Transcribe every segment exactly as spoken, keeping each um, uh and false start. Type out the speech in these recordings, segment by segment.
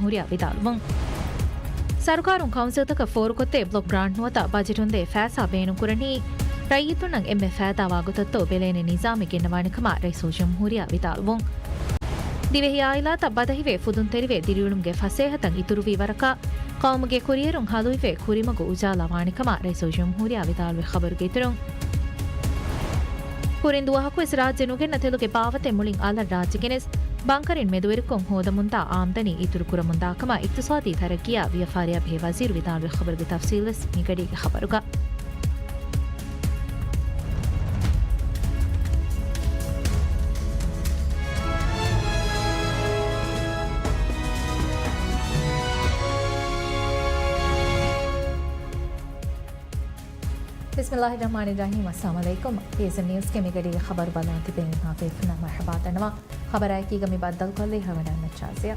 ހުރިޔާ ވިދާޅުވުން. ސަރުކާރުން ކައުންސިލްތަކަށް ފޯރުކޮށްދޭ ބްލޮކް ގްރާންޓް ނުވަތަ ބަޖެޓުން ދޭ ފައިސާ ބޭނުންކުރަނީ، ރައްޔިތުންނަށް އެންމެ ފައިދާވާ ގޮތަށްތޯ ބެލޭނެ ނިޒާމެއް ގެންނަވާނެކަމަށް ރައީސުލްޖުމްހޫރިއްޔާ ވިދާޅުވުން. ދިވެހި އާއިލާތައް ބަދަހިވެ، ފުދުންތެރިވެ، ދިރިއުޅުމުގެ ފަސޭހަތައް އިތުރުވި ވަރަކަށް، ޤައުމުގެ ކުރިއެރުން ހަލުއިވެ، ކުރިމަގު އުޖާލާ ވާނެކަމަށް ރައީސުލްޖުމްހޫރިއްޔާ ވިދާޅުވި ޚަބަރުގެ އިތުރުން. ކުރިން ދުވަހަކުވެސް ރާއްޖެ ނުގެންނަ ތެލުގެ ބާވަތެއް މުޅިން އަލަށް ރާއްޖެ ގެނެސް، ބަންކަރިން މެދުވެރިކޮށް ހޯދަމުންދާ އާމްދަނީ އިތުރު ކުރަމުންދާކަމަށް އިޤްތިޞާދީ ތަރައްޤީއާ ވިޔަފާރިއާ ބެހޭ ވަޒީރު ވިދާޅުވި ޚަބަރުގެ ތަފްޞީލްވެސް މިގަޑީގެ ޚަބަރުގަ. ބިސްމިއްލާހިއްރަޙްމާނިއްރަޙީމް. އައްސަލާމު ޢަލައިކުމް. ޕީއެސްއެމް ނިއުސްގެ މިގަޑީގެ ޚަބަރު ބަލާން ތިބޭ މިހާ ބޭފުޅުންނަށް މަރުޙަބާ ދަންނަވަން. ޚަބަރާއެކީގަ މި ބައްދަލުކޮށްލީ ހަވަނަ އަޙްމަދު ޝާޒިޔާ.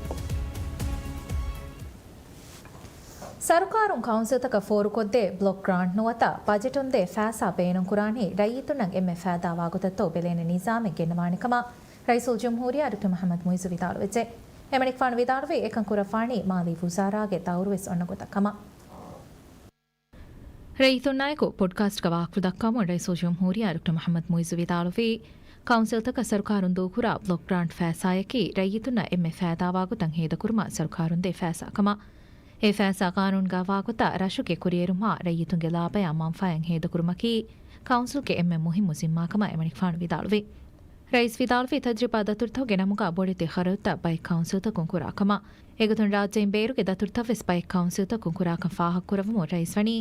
ސަރުކާރުން ކައުންސިލްތަކަށް ފޯރުކޮށްދޭ ބްލޮކް ގްރާންޓް ނުވަތަ ބަޖެޓުން ދޭ ފައިސާ ބޭނުންކުރާނީ، ރައްޔިތުންނަށް އެންމެ ފައިދާވާ ގޮތަށްތޯ ބެލޭނެ ނިޒާމެއް ގެންނަވާނެކަމަށް ރައީސުލްޖުމްހޫރިއްޔާ ޑޮކްޓަރ މުޙައްމަދު މުޢިއްޒު ވިދާޅުވެއްޖެ. އެމަނިކުފާނު ވިދާޅުވީ، އެކަން ކުރައްވާނީ މާލީ ވުޒާރާގެ ދައުރުވެސް އޮންނަ ގޮތަށް ކަމަށް. ރައްޔިތުންނާއެކު ޕޮޑްކާސްޓްގަ ވާހަކަފުޅު ދައްކަވަމުން ރައީސުލްޖުމްހޫރިއްޔާ ޑޮކްޓަރ މުޙައްމަދު މުޢިއްޒު ވިދާޅުވީ، ކައުންސިލްތަކަށް ސަރުކާރުން ދޫކުރާ ބްލޮކް ގްރާންޓް ފައިސާއަކީ ރައްޔިތުންނަށް އެންމެ ފައިދާވާ ގޮތަށް ހޭދަކުރުމަށް ސަރުކާރުން ދޭ ފައިސާ ކަމަށް. އެ ފައިސާ ގާނޫނުގަ ވާގޮތަށް ރަށުގެ ކުރިއެރުމާ ރައްޔިތުންގެ ލާބަޔާ މަންފާއެއް ހޭދަކުރުމަކީ ކައުންސިލްގެ އެންމެ މުހިއްމު ޒިންމާ ކަމަށް އެމަނިކުފާނު ވިދާޅުވި. ރައީސް ވިދާޅުވީ، ތަޖްރިބާ ދަތުރުތަކުގެ ނަމުގަ ބޮޑެތި ޚަރަދުތައް ބައެއް ކައުންސިލްތަކުން ކުރާ ކަމަށް. އެގޮތުން ރާއްޖެއިން ބޭރުގެ ދަތުރުތައްވެސް ބައެއް ކައުންސިލްތަކުން ކުރާކަން ފާހަގަކުރައްވަމުން ރައީސް ވަނީ،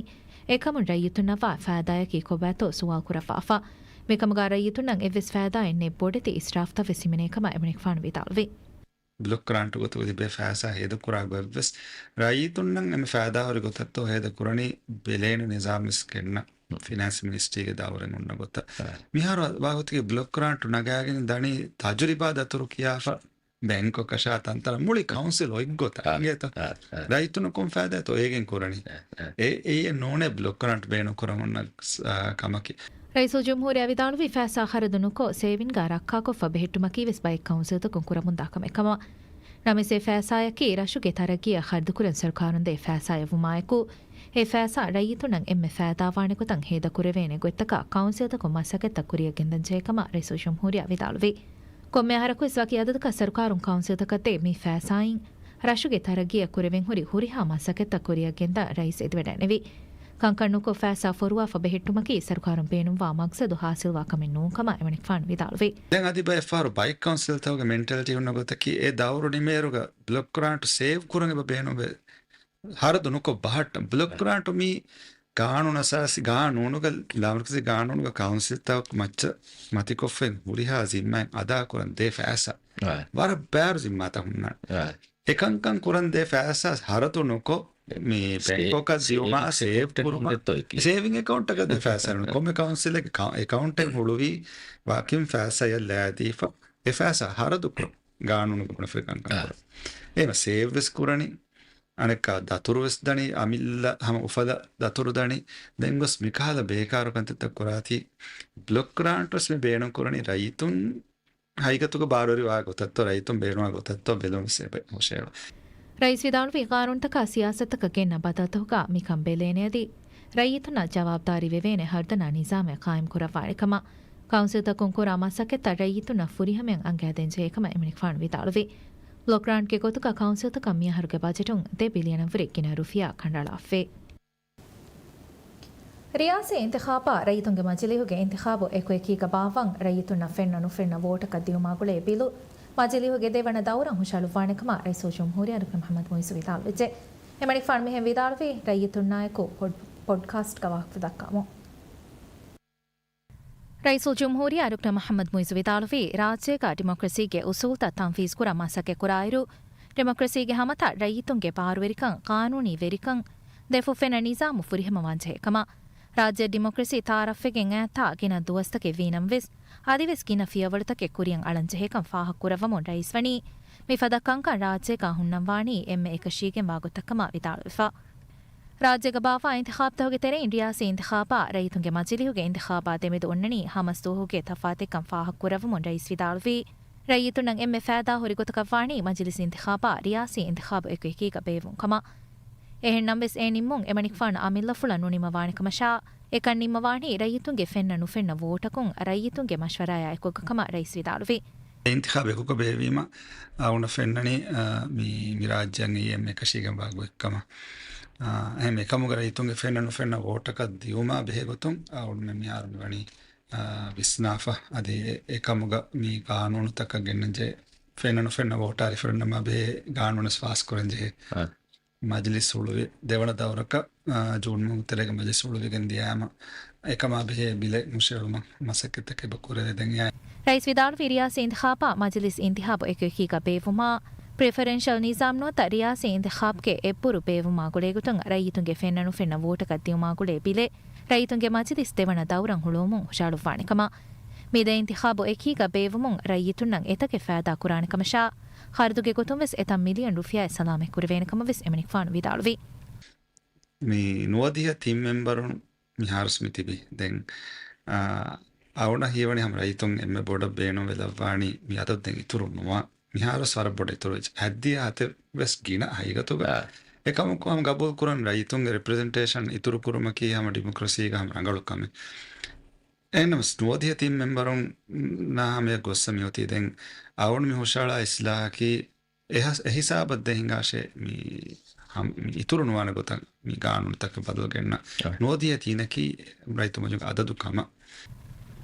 އެކަމުން ރައްޔިތުންނަށްވާ ފައިދާއަކީ ކޮބާތޯ ސުވާލު ކުރައްވާފަ. މިކަމުގަ ރައްޔިތުންނަށް އެއްވެސް ފައިދާއެއް ނެތް، ބޮޑެތި އިސްރާފްތައްވެސް ހިމެނޭ ކަމަށް އެމަނިކުފާނު ވިދާޅުވި. ބްލޮކް ގްރާންޓު ގޮތުގަ ލިބޭ ފައިސާ ހޭދަކުރާ ގޮތްވެސް ރައްޔިތުންނަށް އެންމެ ފައިދާހުރި ގޮތަށްތޯ ހޭދަކުރަނީ ބެލޭނެ ނިޒާމްވެސް ގެންނަ ފިނޭންސް މިނިސްޓްރީގެ ދައުރެއް އޮންނަ ގޮތަށް. އަ. މިހާރު ވާގޮތުގެ ބްލޮކް ގްރާންޓު ނަގާގެން ދަނީ ތަޖުރިބާ ދަތުރު ކިޔާފަ ބެންކޮށް ކަށާ ތަންތަނަށް މުޅި ކައުންސިލް އޮތްގޮތަށް އާ، އިނގޭތަ؟ އާ، އާ. ރައްޔިތުންނަށް ކޮން ފައިދާތޯ އޭގެން ކުރަނީ؟ އާ، އާ. އެ، އެއީ ނޫނޭ ބްލޮކް ގްރާންޓް ބޭނުން ކުރަމުން އަ، ކަމަކީ. ރައީސުލްޖުމްހޫރިއްޔާ ވިދާޅުވީ، ފައިސާ ޚަރަދު ނުކޮށް، ސޭވިންގ ރައްކާކޮށްފަ ބެހެއްޓުމަކީ ވެސް ބައެއް ކައުންސިލްތަކުން ކުރަމުންދާ ކަމެއް ކަމަށް. ނަމަވެސް އެ ފައިސާއަކީ ރަށުގެ ތަރައްގީއަށް ޚަރަދުކުރަން ސަރުކާރުން ދޭ ފައިސާއެއް ވުމާއެކު، އެ ފައިސާ ރައްޔިތުންނަށް އެންމެ ފައިދާވާނެ ގޮތަށް ހޭދަކުރެވޭނެ ގޮތްތަކަށް ކައުންސިލްތަކުން މަސައްކަތްތައް ކުރިއަށް ގެންދަންޖެހޭ ކަމަށް ރައީސުލްޖުމްހޫރިއްޔާ ވިދާޅުވި. ކޮންމެ އަހަރަކުވެސް ވަކި އަދަދަކަށް ސަރުކާރުން ކައުންސިލްތަކަށް ދޭ މި ފައިސާއިން ރަށުގެ ތަރައްގީއަށް ކުރެވެން ހުރި ހުރިހާ މަސައްކަތްތައް ކުރިއަށް ގެންދަން ރައީސް އެދިވަޑައިނެވި. ކަންކަން ނުކޮށް ފައިސާ ފޮރުވާފަ ބެހެއްޓުމަކީ ސަރުކާރުން ބޭނުންވާ މަގްސަދު ހާސިލްވާ ކަމެއް ނޫން ކަމަށް އެމަނިކުފާނު ވިދާޅުވި. ދެން އަދި ބައެއް ފަހަރު ބައެއް ކައުންސިލްތަކުގެ މެންޓަލިޓީ ހުންނަ ގޮތަކީ އެ ދައުރު ނިމޭއިރުގަ ބްލޮކް ގްރާންޓު ސޭވް ކުރަން އެބަ ބޭނުންވޭ. ޚަރަދު ނުކޮށް ބަހައްޓަން. ބްލޮކް ގްރާންޓު މީ ގާނޫނު އަސާސީ ގާނޫނުގަ، ލާމަރުކަޒީ ގާނޫނުގަ ކައުންސިލްތަކު މައްޗަށް މަތިކޮށްފައި ހުރިހާ ޒިންމާއެއް އަދާކުރަން ދޭ ފައިސާ. އާ. ވަރަށް ބާރު ޒިންމާތައް ހުންނާނެ. އާ. އެކަންކަން ކުރަން ދޭ ފައިސާ ޚަރަދު ނުކޮށް، މި ސޭ-، ބެންކޮކަށް ދިޔުމާ ސޭވިންގ ސޭވް އެކައުންޓެއް ކުރުމާ، ހުންނެއްތޯ އެކީ؟ ސޭވިންގ އެކައުންޓަކަށް ދޭ ފައިސާ ނުކޮށް، ކޮންމެ ކައުންސިލެއްގެ ކަ-، އެކައުންޓެއް ހުޅުވީ ވަކިން ފައިސާއެއް ލައިދީފަ، އެ ފައިސާ ޚަރަދު ކުރުން. ގާނޫނުގެ ބުނެފައި ކަންކަން އާ. ކުރަން. އެހެން ސޭވްވެސް ކުރަނީ، އަނެއްކާ ދަތުރުވެސް ދަނީ، އަމިއްލަ ހަމަ އުފަލަށް ދަތުރު ދަނީ. ދެން ގޮސް މިކަހަލަ ބޭކާރު ކަންތައްތައް ކުރާތީ، ބްލޮކް ގްރާންޓްވެސް މި ބޭނުން ކުރަނީ ރައްޔިތުން ހަގީގަތުގަ ބާރުވެރިވާ ގޮތަށްތޯ، ރައްޔިތުން ބޭނުންވާ ގޮތަށްތޯ ބެލުމެއް ހުށައެޅުން. ރައީސް ވިދާޅުވީ، ގާނޫނުތަކާ ސިޔާސަތަކަށް ގެންނަ ބަދަލުތަކުގަ މިކަން ބެލޭނެ އަދި، ރައްޔިތުންނަށް ޖަވާބުދާރީ ވެވޭނެ ހަރުދަނާ ނިޒާމެއް ޤާއިމް ކުރައްވާނެ ކަމަށް، ކައުންސިލްތަކުން ކުރާ މަސައްކަތްތައް ރައްޔިތުންނަށް ފުރިހަމައަށް އަންގައިދޭން ޖެހޭ ކަމަށް އެމަނިކުފާނު ވިދާޅުވި. ބްލޮކް ގްރާންޓްގެ ގޮތުގަ ކައުންސިލްތަކަށް މިއަހަރުގެ ބަޖެޓުން ދެ ބިލިއަނަށްވުރެ ގިނަ ރުފިޔާ ކަނޑައަޅާފައި. ރިޔާސީ އިންތިޚާބާ ރައްޔިތުންގެ މަޖިލީހުގެ އިންތިޚާބު އެކުއެކީގަ ބާއްވަން ރައްޔިތުންނަށް ފެންނަ ނުފެންނަ ވޯޓަކަށް ދިއުމާ ގުޅޭ ބިލު މަޖިލީހުގެ ދެވަނަ ދައުރަށް ހުށަހަޅުއްވާނެ ކަމަށް ރައީސުލްޖުމްހޫރިއްޔާ ޑޮކްޓަރ މުޙައްމަދު މުޢިއްޒު ވިދާޅުވެއްޖެ. އެމަނިކުފާނު މިހެން ވިދާޅުވީ، ރައްޔިތުންނާއެކު ޕޮޑް-، ޕޮޑްކާސްޓްގަ ވާހަކަފުޅު ދައްކަމުން. ރައީސުލްޖުމްހޫރިއްޔާ ޑޮކްޓަރ މުޙައްމަދު މުޢިއްޒު ވިދާޅުވީ، ރާއްޖޭގަ ޑިމޮކްރަސީގެ އުސޫލްތައް ތަންފީޒުކުރަން މަސައްކަތްކުރާއިރު، ޑިމޮކްރަސީގެ ހަމަތައް ރައްޔިތުންގެ ބާރުވެރިކަން، ޤާނޫނީ ވެރިކަން، ދެފުށް ފެންނަ ނިޒާމު ފުރިހަމަވާންޖެހޭ ކަމަށް. ރާއްޖެ ޑިމޮކްރަސީ ތައާރަފްވެގެން އައިތާ ގިނަ ދުވަސްތަކެއް ވީނަމަވެސް، އަދިވެސް ގިނަ ފިޔަވަޅުތަކެއް ކުރިއަށް އަޅަންޖެހޭކަން ފާހަގަކުރައްވަމުން ރައީސްވަނީ، މިފަދަ ކަންކަން ރާއްޖޭގަ ހުންނަންވާނީ އެންމެ އެކަށީގެންވާ ގޮތަކަމަށް ވިދާޅުވެފަ. ރާއްޖޭގަ ބާއްވާ އިންތިޚާބުތަކުގެ ތެރެއިން ރިޔާސީ އިންތިޚާބާ ރައްޔިތުންގެ މަޖިލީހުގެ އިންތިޚާބާ ދެމެދު އޮންނަނީ ހަމަ ސުވަހުގެ ތަފާތެއްކަން ފާހަގަކުރައްވަމުން ރައީސް ވިދާޅުވީ، ރައްޔިތުންނަށް އެންމެ ފައިދާ ހުރި ގޮތަކަށް ވާނީ މަޖިލިސް އިންތިޚާބާ ރިޔާސީ އިންތިޚާބު އެކު އެކީގަ ބޭއްވުން ކަމަށް. އެހެން ނަމަވެސް އެ ނިންމުން އެމަނިކުފާނު އަމިއްލަފުޅަށް ނުނިމަވާނެ ކަމަށާ، އެކަން ނިންމަވާނީ ރައްޔިތުންގެ ފެންނަ ނުފެންނަ ވޯޓަކުން ރައްޔިތުންގެ މަޝްވަރާޔާ އެކުގަ ކަމަށް ރައީސް ވިދާޅުވި. އިންތިޚާބު އެކުގަ ބޭއްވީމަ، އަޅުގަނޑަށް ފެންނަނީ، އާ، މި، މި ރާއްޖެއަށް އެއީ އެންމެ އެކަށީގެންވާ ގޮތްކަމަށް. އާ، އެހެން އެކަމުގަ ރައްޔިތުންގެ ފެންނަ ނުފެންނަ ވޯޓަކަށް ދިއުމާ ބެހޭ ގޮތުން އަޅުގަނޑުމެން މިހާރު މިވަނީ، އާ، ވިސްނާފަ. އަދި އެ، އެކަމުގަ މި ގާނޫނުތަކަށް ގެންނަންޖެހޭ، ފެންނަ ނުފެންނަ ވޯޓާ ރިފަރެންޑަމާ ބެހޭ ގާނޫނަސް ފާސްކުރަންޖެހޭ. އާ. މަޖިލިސް ހުޅުވި ދެވަނަ ދައުރަކަށް، އާ، ޖޫން މަހު ތެރޭގަ މަޖިލިސް ހުޅުވިގެން ދިޔައިމަ، އެކަމާ ބެހޭ ބިލެއް ހުށައެޅުމަށް މަސައްކަތްތަކެއް އެބަ ކުރެވޭ ދެން އެއާ. ރައީސް ވިދާޅުވީ ރިޔާސީ އިންތިޚާބާ މަޖިލިސް އިންތިޚާބު އެކު އެކީގަ ބޭއްވުމާ، ޕްރިފަރެންޝަލް ނިޒާމް ނުވަތަ ރިޔާސީ އިންތިޚާބްގެ އެއްބުރު ބޭއްވުމާ ގުޅޭގޮތުން ރައްޔިތުންގެ ފެންނަ ނުފެންނަ ވޯޓަކަށް ދިއުމާ ގުޅޭ ބިލެއް ރައްޔިތުންގެ މަޖިލިސް ދެވަނަ ދައުރަށް ހުޅުވުމުން ހުށަހަޅުއްވާނެ ކަމަށް. މި ދެ އިންތިޚާބު އެކީގަ ބޭއްވުމުން ރައްޔިތުންނަށް އެތަކެއް ފައިދާ ކުރާނެ ކަމަށާ، ޚަރަދުގެ ގޮތުން ވެސް އެތައް މިލިއަން ރުފިޔާއެއް ސަލާމަތް ކުރެވޭނެ ކަމަށް ވެސް އެމަނިކުފާނު ވިދާޅުވި. މި ނުވަދިހަ ތިން މެމްބަރުން މިހާރުސް މި ތިބި. ދެން، އާ، އަޅުގަނޑަށް ހީވަނީ ހަމަ ރައްޔިތުން އެންމެ ބޮޑަށް ބޭނުންވެލައްވާނީ މި އަދަދު ދެން އިތުރު ނުވާ. މިހާރުސް ވަރަށް ބޮޑަށް އިތުރު ވެއްޖެ. ހައްދިޔާ ހަތެއް ވެސް ގިނަ ހަގީގަތުގަ. އާ. އެކަމަކު ހަމަ ގަބޫލު ކުރަން ރައްޔިތުންގެ ރެޕްރެޒެންޓޭޝަން އިތުރު ކުރުމަކީ ހަމަ ޑިމޮކްރަސީގަ ހަމަ ރަނގަޅު ކަމެއް. އެހެންނަމަވެސް ނުވަދިހަ ތިން މެމްބަރުންނާ ހަމަޔަށް ގޮއްސަ މިއޮތީ ދެން އަޅުގަނޑު މި ހުށަހަޅާ އިސްލާހަކީ އެހަ-، އެހިސާބަށް ދޭ ހިނގާށޭ މި ހަމަ-، މި އިތުރު ނުވާނެ ގޮތަށް މި ގާނޫނުތަކަށް ބަދަލު ގެންނަ. އަ. ނުވަދިހަ ތިނަކީ ރައްޔިތު މަޖިލީހުގެ އަދަދު ކަމަށް.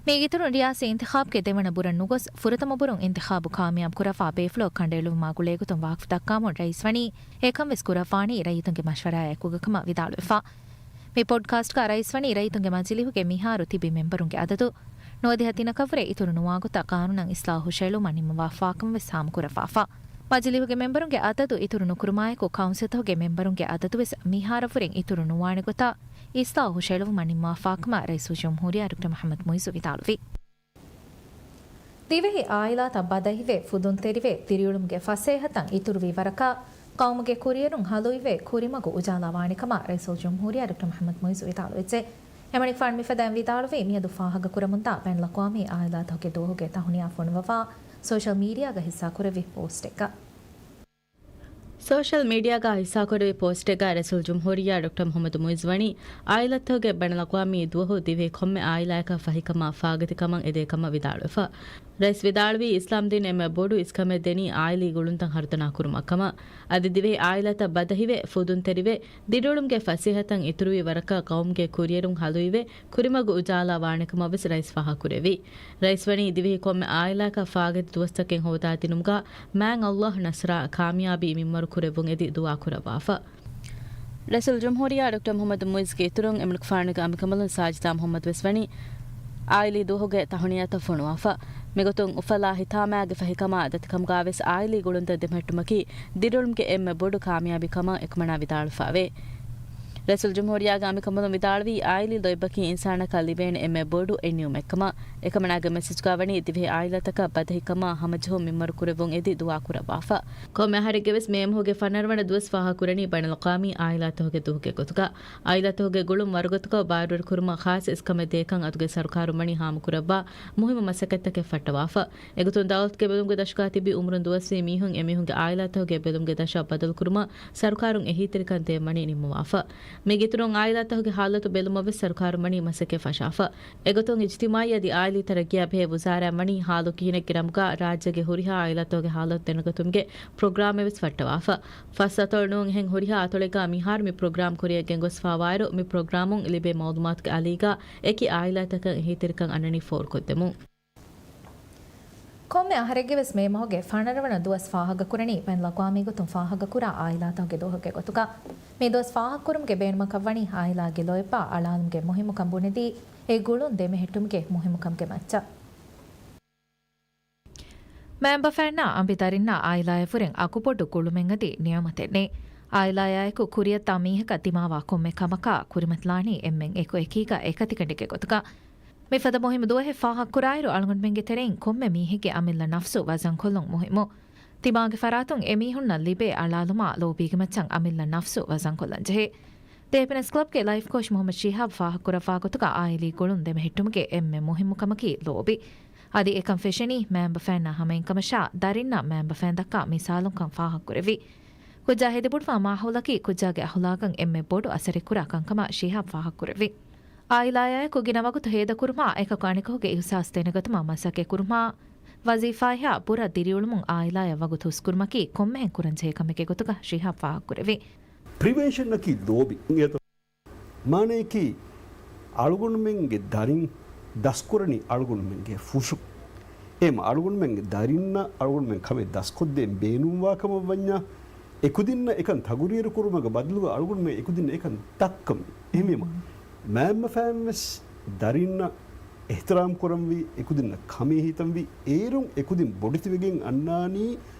މީގެ އިތުރުން ރިޔާސީ އިންތިޚާބްގެ ދެވަނަ ބުރަށް ނުގޮސް، ފުރަތަމަ ބުރުން އިންތިޚާބު ކާމިޔާބު ކުރައްވާ ބޭފުޅަކު ކަނޑައެޅުވުމާ ގުޅޭގޮތުން ވާހަކަފުޅު ދައްކާމުން ރައީސް ވަނީ، އެކަން ވެސް ކުރައްވާނީ ރައްޔިތުންގެ މަޝްވަރާއާ އެކުގަ ކަމަށް ވިދާޅުވެފަ. މި ޕޮޑްކާސްޓްގަ ރައީސް ވަނީ ރައްޔިތުންގެ މަޖިލީހުގެ މިހާރު ތިބި މެމްބަރުންގެ އަދަދު ނުވަދިހަ ތިނަކަށްވުރެ އިތުރު ނުވާގޮތަށް ގާނޫނަށް އިސްލާހު ހުށައެޅުމަށް ނިންމަވާފާކަމަށް ވެސް ހާމަކުރައްވާފަ. މަޖިލީހުގެ މެމްބަރުންގެ އަދަދު އިތުރު ނުކުރުމާއެކު، ކައުންސިލްތަކުގެ މެމްބަރުންގެ އަދަދު ވެސް މިހާރަށްވުރެން އިތުރު ނުވާނެ ގޮތަށް އިސްލާހު ހުށައެޅުމަށް ނިންމަވާފާކަމަށް ރައީސުލްޖުމްހޫރިއްޔާ ޑޮކްޓަރ މުޙައްމަދު މުޢިއްޒު ވިދާޅުވި. ދިވެހި އާއިލާތައް ބަދަހިވެ، ފުދުންތެރިވެ، ދިރިއުޅުމުގެ ފަސޭހަތައް އިތުރުވި ވަރަކަށް، ޤައުމުގެ ކުރިއެރުން ހަލުއިވެ، ކުރިމަގު އުޖާލާ ވާނެ ކަމަށް ރައީސުލްޖުމްހޫރިއްޔާ ޑޮކްޓަރ މުޙައްމަދު މުޢިއްޒު ވިދާޅުވެއްޖެ. އެމަނިކުފާނު މިފަދައިން ވިދާޅުވީ، މިއަދު ފާހަގަކުރަމުންދާ ބައިނަލްއަޤްވާމީ އާއިލާތަކުގެ ދުވަހުގެ ތަހުނިޔާ ފޮނުވަވާ ސޯޝަލް މީޑިއާގަ ހިއްސާކުރެއްވި ޕޯސްޓެއްގަ. ސޯޝަލް މީޑިއާގަ ހިއްސާކުރެއްވި ޕޯސްޓެއްގަ ރައީސުލްޖުމްހޫރިއްޔާ ޑޮކްޓަރ މުޙައްމަދު މުޢިއްޒު ވަނީ، އާއިލާތަކުގެ ބައިނަލްއަޤްވާމީ ދުވަހު ދިވެހި ކޮންމެ އާއިލާއަކަށް ފަހިކަމާ ފާގަތިކަމަށް އެދޭ ކަމަށް ވިދާޅުވެފަ. ރައީސް ވިދާޅުވީ، އިސްލާމްދީން އެންމެ ބޮޑު އިސްކަމެއް ދެނީ އާއިލީ ގުޅުންތައް ހަރުދަނާ ކުރުމަށް ކަމަށް. އަދި ދިވެހި އާއިލާތައް ބަދަހިވެ، ފުދުންތެރިވެ، ދިރިއުޅުމުގެ ފަސޭހަތައް އިތުރުވި ވަރަކަށް ޤައުމުގެ ކުރިއެރުން ހަލުއިވެ، ކުރިމަގު އުޖާލާ ވާނެކަމަށް ވެސް ރައީސް ފާހަގަކުރެއްވި. ރައީސް ވަނީ ދިވެހި ކޮންމެ އާއިލާއަކަށް ފާގަތި ދުވަސްތަކެއް ހޯދާދިނުމުގަ މާތް ﷲ ނަޞްރާ ކާމިޔާބީ މިންވަރު ކުރެއްވުން އެދި ދުޢާ ކުރައްވާފަ. ރައީސުލްޖުމްހޫރިއްޔާ ޑޮކްޓަރ މުޙައްމަދު މުޢިއްޒުގެ އިތުރުން އެމަނިކުފާނުގެ އަނބިކަނބަލުން ސާޖިދާ މުޙައްމަދު ވެސް ވަނީ އާއިލީ ދުވަހުގެ ތަހުނިޔާތައް ފޮނުވާފަ. މިގޮތުން އުފަލާ ހިތާމައިގެ ފަހިކަމާ ދަތިކަމުގަވެސް އާއިލީ ގުޅުންތައް ދެމެހެއްޓުމަކީ ދިރިއުޅުމުގެ އެންމެ ބޮޑު ކާމިޔާބީ ކަމަށް އެކަމަނާ ވިދާޅުވެފައެވެ. ރައީސުލްޖުމްހޫރިއްޔާގެ އަނބިކަނބަލުން ވިދާޅުވީ، އާއިލީ ލޯތްބަކީ އިންސާނަކަށް ލިބޭނެ އެންމެ ބޮޑު އެއްނިޢުމަތްކަމަށް. އެކަމަނާގެ މެސެޖްގަ ވަނީ ދިވެހި އާއިލާތަކަށް ބަދަހިކަމާ ހަމަޖެހުން މިންވަރު ކުރެއްވުން އެދި ދުޢާ ކުރައްވާފަ. ކޮންމެ އަހަރެއްގެ ވެސް މޭ މަހުގެ ފަނަރަ ވަނަ ދުވަސް ފާހަގަކުރަނީ ބައިނަލްއަޤްވާމީ އާއިލާތަކުގެ ދުވަހުގެ ގޮތުގަ. އާއިލާތަކުގެ ގުޅުން ވަރުގަދަކޮށް ބާރުވެރިކުރުމަށް ޚާއްޞަ އިސްކަމެއް ދޭކަން އަދުގެ ސަރުކާރުން ވަނީ ހާމަކުރައްވާ މުހިއްމު މަސައްކަތްތަކެއް ފައްޓަވާފަ. އެގޮތުން ދައުލަތުގެ ބެލުމުގެ ދަށުގަ ތިބި އުމުރުން ދުވަސްވީ މީހުން އެމީހުންގެ އާއިލާތަކުގެ ބެލުމުގެ ދަށަށް ބަދަލުކުރުމަށް ސަރުކާރުން އެހީތެރިކަން ދޭން ވަނީ ނިންމަވާފަ. މީގެ އިތުރުން އާއިލާތަކުގެ ހާލަތު ބެލުމަށް ވެސް ސަރުކާރުން ވަނީ މަސައްކަތް ފަށާފަ. އެގޮތުން އިޖްތިމާޢީ އަދި އާއިލީ ތަރައްގީއާ ބެހޭ ވުޒާރާއިން ވަނީ ހާލު ކިހިނެއްގެ ނަމުގަ ރާއްޖޭގެ ހުރިހާ އާއިލާތަކުގެ ހާލަތު ދެނެގަތުމުގެ ޕްރޮގްރާމެއް ވެސް ފައްޓަވާފަ. ފަސް އަތޮޅު ނޫން އެހެން ހުރިހާ އަތޮޅެއްގަ މިހާރު މި ޕްރޮގްރާމް ކުރިއަށް ގެންގޮސްފަވާއިރު، މި ޕްރޮގްރާމުން ލިބޭ މަޢުލޫމާތުގެ އަލީގަ އެކި އާއިލާތަކަށް އެހީތެރިކަން އަންނަނީ ފޯރުކޮށްދެމުން. ކޮންމެ އަހަރެއްގެ ވެސް މޭ މަހުގެ ފަނަރަ ވަނަ ދުވަސް ފާހަގަކުރަނީ ބައިނަލްއަޤްވާމީ ގޮތުން ފާހަގަކުރާ އާއިލާތަކުގެ ދުވަހުގެ ގޮތުގަ. މި ދުވަސް ފާހަގަކުރުމުގެ ބޭނުމަކަށް ވަނީ އާއިލާގެ ލޯތްބާ އަޅާލުމުގެ މުހިއްމުކަން ބުނެދީ، އެ ގުޅުން ދެމެހެއްޓުމުގެ މުހިއްމުކަމުގެ މައްޗަށް. މައިންބަފައިންނާ އަނބިދަރިންނާ އާއިލާއަށްވުރެން އަގުބޮޑު ގުޅުމެއް އަދި ނިޢުމަތެއް ނެތް. އާއިލާއާއެކު ކުރިއަށްދާ މީހަކަށް ދިމާވާ ކޮންމެ ކަމަކާ ކުރިމަތިލާނީ އެންމެން އެކު އެކީގަ އެކަތިގަނޑެއްގެ ގޮތުގަ. މިފަދަ މުހިއްމު ދުވަހެއް ފާހަގަކުރާއިރު، އަޅުގަނޑުމެންގެ ތެރެއިން ކޮންމެ މީހެއްގެ އަމިއްލަ ނަފްސު ވަޒަންކޮށްލުން މުހިއްމު. ތިމާގެ ފަރާތުން އެމީހުންނަށް ލިބޭ އަޅާލުމާ ލޯބީގެ މައްޗަށް އަމިއްލަ ނަފްސު ވަޒަންކޮށްލަންޖެހޭ. ދޭ ހެޕިނެސް ކްލަބްގެ ލައިފް ކޯޗް މުޙައްމަދު ޝިހާބް ފާހަގަކުރައްވާ ގޮތުގަ، އާއިލީ ގުޅުން ދެމެހެއްޓުމުގެ އެންމެ މުހިއްމު ކަމަކީ ލޯބި. އަދި އެކަން ފެށެނީ މައިންބަފައިންނާ ހަމައިން ކަމަށާ، ދަރިންނަށް މައިންބަފައިން ދައްކާ މިސާލުންކަން ފާހަގަކުރެއްވި. ކުއްޖާ ހެދިބުނުވާ މާހައުލަކީ ކުއްޖާގެ އަހުލާގަށް އެންމެ ބޮޑު އަސަރެއް ކުރާ ކަންކަމަށް ޝިހާބް ފާހަގަކުރެއްވި. އާއިލާއާއެކު ގިނަ ވަގުތު ހޭދަކުރުމާ، އެކަކު އަނެކަކުގެ އިހުސާސް ދެނެގަތުމަށް މަސައްކަތް ކުރުމާ، ވަޒީފާއެހާ ބުރަ ދިރިއުޅުމުން އާއިލާއަށް ވަގުތު ހުސްކުރުމަކީ ކޮންމެހެން ކުރަންޖެހޭ ކަމެކޭ ގޮތުގަ ޝިހާބް ފާހަގަކުރެއްވި. ޕްރިވެންޝަންއަކީ ލޯބި. މާނަޔަކީ އަޅުގަނޑުމެންގެ ދަރިން ދަސްކުރަނީ އަޅުގަނޑުމެންގެ ފުށު. އެހެން އަޅުގަނޑުމެންގެ ދަރިންނަށް އަޅުގަނޑުމެން ކަމެއް ދަސްކޮށްދޭން ބޭނުންވާ ކަމަށް ވަންޏާ، އެކުދިންނަށް އެކަން ތަގުރިއްޔާރު ކުރުމުގެ ބަދަލުގަ އަޅުގަނޑުމެން އެކުދިންނަށް އެކަން ދައްކަން. އެހެންވީމަ، މައިންބަފައިން ވެސް ދަރިންނަށް އިޙްތިރާމް ކުރަންވީ، އެކުދިންނަށް ކަމޭ ހިތަންވީ، އޭރުން އެކުދިން ބޮޑެތިވެގެން އަންނާނީ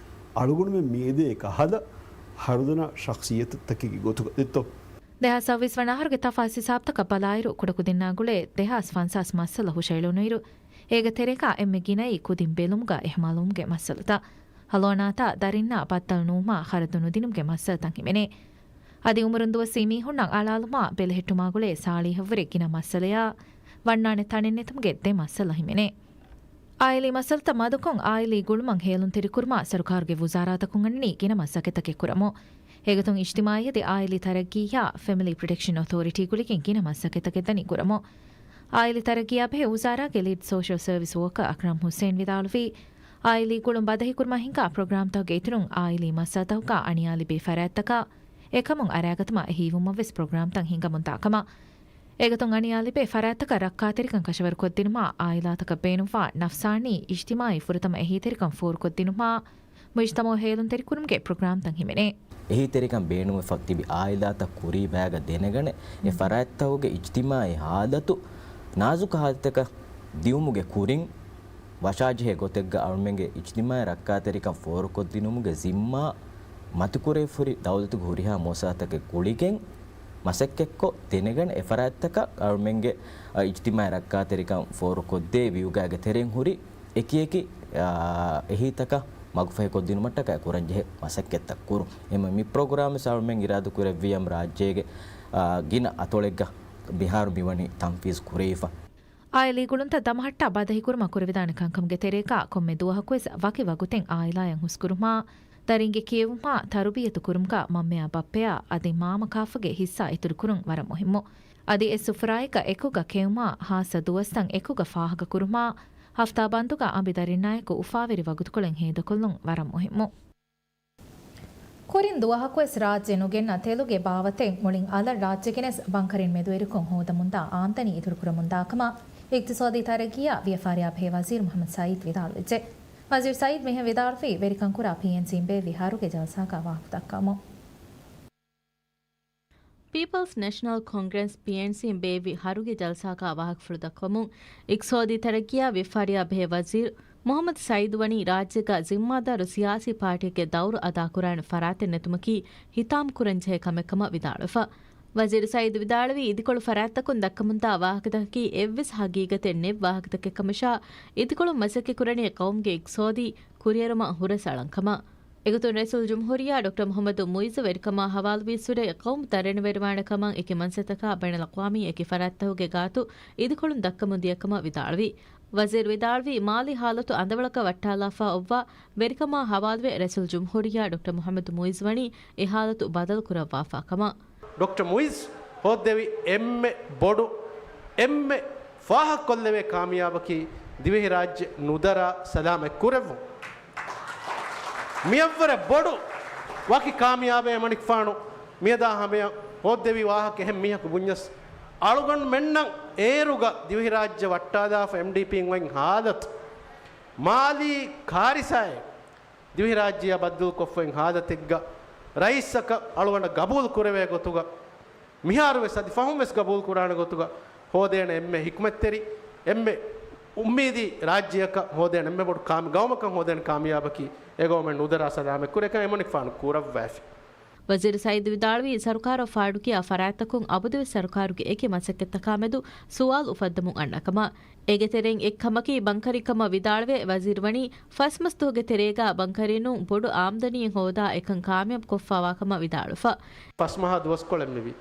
އަޅުގަނޑުމެން މިއެދޭ ކަހަލަ ހަރުދަނާ ޝަޚްޞިއްޔަތުތަކެއްގެ ގޮތުގަ ދެއްތޯ. ދެހާސް ސައުވީސް ވަނަ އަހަރުގެ ތަފާސް ހިސާބުތަކަށް ބަލާއިރު، ކުޑަކުދިންނާ ގުޅޭ ދެހާސް ފަންސާސް މައްސަލަ ހުށައެޅުނުއިރު، އޭގެ ތެރޭގަ އެންމެ ގިނައީ ކުދިން ބެލުމުގަ އެހުމާލުވުމުގެ މައްސަލަތައް. ހަލޯނާތާ ދަރިންނާ ބައްދަލު ނުވުމާ ޚަރަދު ނުދިނުމުގެ މައްސަލަތައް ހިމެނޭ. އަދި އުމުރުން ދުވަސްވީ މީހުންނަށް އަޅާލުމާ ބެލެހެއްޓުމާ ގުޅޭ ސާޅީހަށްވުރެ ގިނަ މައްސަލަޔާ، ވަންނާނެ ތަނެއް ނެތުމުގެ ދެ މައްސަލަ ހިމެނޭ. އާއިލީ މައްސަލަތައް މަދުކޮށް، އާއިލީ ގުޅުމަށް ހޭލުންތެރިކުރުމަށް ސަރުކާރުގެ ވުޒާރާތަކުން އަންނަނީ ގިނަ މަސައްކަތްތަކެއް ކުރަމުން. އެގޮތުން އިޖްތިމާއީ އަދި އާއިލީ ތަރައްގީއާ ފެމިލީ ޕްރޮޓެކްޝަން އޮތޯރިޓީ ގުޅިގެން ގިނަ މަސައްކަތްތަކެއް ދަނީ ކުރަމުން. އާއިލީ ތަރައްގީއާ ބެހޭ ވުޒާރާގެ ލީޑް ސޯޝަލް ސަރވިސް ވޯކަރ އަކްރަމް ހުސެން ވިދާޅުވީ، އާއިލީ ގުޅުން ބަދަހިކުރުމަށް ހިނގާ ޕްރޮގްރާމްތަކުގެ އިތުރުން އާއިލީ މައްސަލަތަކުގަ އަނިޔާ ލިބޭ ފަރާތްތަކަށް އެކަމުން އަރާގަތުމަށް އެހީވުމަށް ވެސް ޕްރޮގްރާމްތައް ހިނގަމުންދާ ކަމަށް. އެގޮތުން އަނިޔާ ލިބޭ ފަރާތްތަކަށް ރައްކާތެރިކަން ކަށަވަރުކޮށްދިނުމާ، އާއިލާތަކަށް ބޭނުންވާ ނަފްސާނީ، އިޖްތިމާއީ ފުރަތަމަ އެހީތެރިކަން ފޯރުކޮށްދިނުމާ، މުޖްތަމައު ހޭލުންތެރިކުރުމުގެ ޕްރޮގްރާމްތައް ހިމެނޭ. އެހީތެރިކަން ބޭނުންވެފަ ތިބި އާއިލާތައް ކުރީ ބައިގަ ދެނެގަނެ، އެ ފަރާތްތަކުގެ އިޖްތިމާއީ ހާލަތު ނާޒުކު ހާލަތަކަށް ދިއުމުގެ ކުރިން، ވަށާޖެހޭ ގޮތެއްގަ އަޅުމެންގެ އިޖްތިމާއީ ރައްކާތެރިކަން ފޯރުކޮށްދިނުމުގެ ޒިންމާ މަތިކުރެވިފަހުރި ދައުލަތުގެ ހުރިހާ މުއައްސަސާތަކެއް ގުޅިގެން މަސައްކަތްކޮށް ދެނެގަނެ، އެ ފަރާތްތަކަށް އަޅުމެންގެ، އަ، އިޖްތިމާއީ ރައްކާތެރިކަން ފޯރުކޮށްދޭ ވިއުގާގެ ތެރެއިން ހުރި އެކިއެކި، އާ، އެހީތަކަށް މަގުފަހިކޮށްދިނުމަށްޓަކައި ކުރަންޖެހޭ މަސައްކަތްތައް ކުރުން. އެހެންވެ، މި ޕްރޮގްރާމްވެސް އަޅުމެން އިރާދަކުރެއްވިއްޔާ ރާއްޖޭގެ، އާ، ގިނަ އަތޮޅެއްގަ މިހާރު މިވަނީ ތަންފީޒު ކުރެވިފަ. އާއިލީ ގުޅުންތައް ދަމަހައްޓާ ބަދަހިކުރުމަށް ކުރެވިދާނެ ކަންކަމުގެ ތެރޭގަ ކޮންމެ ދުވަހަކުވެސް ވަކި ވަގުތެއް އާއިލާއަށް ހުސްކުރުމާ، ދަރިންގެ ކިޔެވުމާ، ތަރުބިޔަތު ކުރުމުގަ މަންމަޔާ ބައްޕަޔާ އަދި މާމަ ކާފަގެ ހިއްސާ އިތުރުކުރުން ވަރަށް މުހިއްމު. އަދި އެއް ސުފުރާއެއްގަ އެކުގަ ކެއުމާ، ހާއްސަ ދުވަސްތައް އެކުގަ ފާހަގަކުރުމާ، ހަފްތާ ބަންދުގަ އަނބި ދަރިންނާއެކު އުފާވެރި ވަގުތުކޮޅެއް ހޭދަކޮށްލުން ވަރަށް މުހިއްމު. ކުރިން ދުވަހަކުވެސް ރާއްޖެ ނުގެންނަ ތެލުގެ ބާވަތެއް މުޅިން އަލަށް ރާއްޖެ ގެނެސް ބަންކަރިން މެދުވެރިކޮށް ހޯދަމުންދާ އާމްދަނީ އިތުރުކުރަމުންދާ ކަމަށް އިޤްތިޞާދީ ތަރައްގީއާ ވިޔަފާރިއާ ބެހޭ ވަޒީރު މުޙައްމަދު ސައީދު ވިދާޅުވެއްޖެ. ވަޒީރު ސައީދު މިހެން ވިދާޅުވީ، ވެރިކަން ކުރާ ޕީއެންސީން ބޭއްވި އަހަރުގެ ޖަލްސާގަ ވާހަކަ ދައްކަމުން. ޕީޕަލްސް ނެޝަނަލް ކޮންގްރެސް، ޕީއެންސީން ބޭއްވި އަހަރުގެ ޖަލްސާގަ ވާހަކަފުޅު ދައްކަމުން، އިޤްތިޞާދީ ތަރައްގީއާ ވިޔަފާރިއާ ބެހޭ ވަޒީރު މުޙައްމަދު ސައީދު ވަނީ ރާއްޖޭގަ ޒިންމާދާރު ސިޔާސީ ޕާޓީއެއްގެ ދައުރު އަދާކުރާނެ ފަރާތެއް ނެތުމަކީ ހިތާމަކުރަންޖެހޭ ކަމެއް ކަމަށް ވިދާޅުވެފަ. ވަޒީރު ސައީދު ވިދާޅުވީ، އިދިކޮޅު ފަރާތްތަކުން ދައްކަމުންދާ ވާހަކަތަކަކީ އެއްވެސް ހަގީގަތެއް ނެތް ވާހަކަތަކެއް ކަމަށާ، އިދިކޮޅުން މަސައްކަތްކުރަނީ ޤައުމުގެ އިޤްތިޞާދީ ކުރިއެރުމަށް ހުރަސް އަޅަން ކަމަށް. އެގޮތުން ރައީސުލްޖުމްހޫރިއްޔާ ޑޮކްޓަރ މުޙައްމަދު މުޢިއްޒު ވެރިކަމާ ހަވާލުވިއްސުރެ، ޤައުމު ދަރަނިވެރިވާނެ ކަމަށް އެކި މަންސަތަކާ ބައިނަލްއަޤްވާމީ އެކި ފަރާތްތަކުގެ ގާތު އިދިކޮޅުން ދައްކަމުން ދިޔަ ކަމަށް ވިދާޅުވި. ވަޒީރު ވިދާޅުވީ، މާލީ ޙާލަތު އަނދަވަޅަކަށް ވައްޓާލާފަ އޮއްވާ ވެރިކަމާ ހަވާލުވެ، ރައީސުލްޖުމްހޫރިއްޔާ ޑޮކްޓަރ މުޙައްމަދު މުޢިއްޒު ވަނީ އެ ޙާލަތު ބަދަލު ކުރައްވާފަ ކަމަށް. ޑޮކްޓަރ މުޢިއްޒު ހޯއްދެވި އެންމެ ބޮޑު، އެންމެ ފާހަގަކޮށްލެވޭ ކާމިޔާބަކީ ދިވެހިރާއްޖެ ނުދަރާ ސަލާމަތް ކުރެއްވުން. މިއަށްވުރެ ބޮޑު ވަކި ކާމިޔާބެއް އެމަނިކުފާނު މިއަދާ ހަމަޔަށް ހޯއްދެވި ވާހަކަ އެހެން މީހަކު ބުންޏަސް، އަޅުގަނޑުމެންނަށް އޭރުގަ ދިވެހިރާއްޖެ ވައްޓާލާފަ އެމްޑީޕީން އޮތް ހާލަތު، މާލީ ކާރިސާއެއް ދިވެހިރާއްޖެއަށް ބައްދަލުކޮށްފައި ހާލަތެއްގަ ރައީސަކަށް އަޅުގަނޑަށް ގަބޫލު ކުރެވޭ ގޮތުގަ، މިހާރުވެސް އަދި ފަހުންވެސް ގަބޫލު ކުރާނެ ގޮތުގަ ހޯދޭނެ އެންމެ ޙިކްމަތްތެރި، އެންމެ އުއްމީދީ ރާއްޖެއަކަށް ހޯދޭނެ އެންމެ ބޮޑު ކާމި-، ގައުމަކަށް ހޯދޭނެ ކާމިޔާބަކީ އެ ގައުމެއް ނުދަރާ ސަލާމަތް ކުރޭކަން އެމަނިކުފާނު ކުރައްވާފި. ވަޒީރު ސައީދު ވިދާޅުވީ، ސަރުކާރަށް ފާޑުކިޔާ ފަރާތްތަކުން އަބަދުވެސް ސަރުކާރުގެ އެކި މަސައްކަތްތަކާމެދު ސުވާލު އުފައްދަމުން އަންނަ ކަމަށް. އޭގެ ތެރެއިން އެއްކަމަކީ ބަންކަރިން ކަމަށް ވިދާޅުވެ، ވަޒީރު ވަނީ ފަސް މަސް ދުވަހުގެ ތެރޭގަ ބަންކަރިންނު ބޮޑު އާމްދަނީއެއް ހޯދާ އެކަން ކާމިޔާބު ކޮށްފަވާ ކަމަށް ވިދާޅުވެފަ. ފަސް މަހާ ދުވަސްކޮޅެއް މިވީ.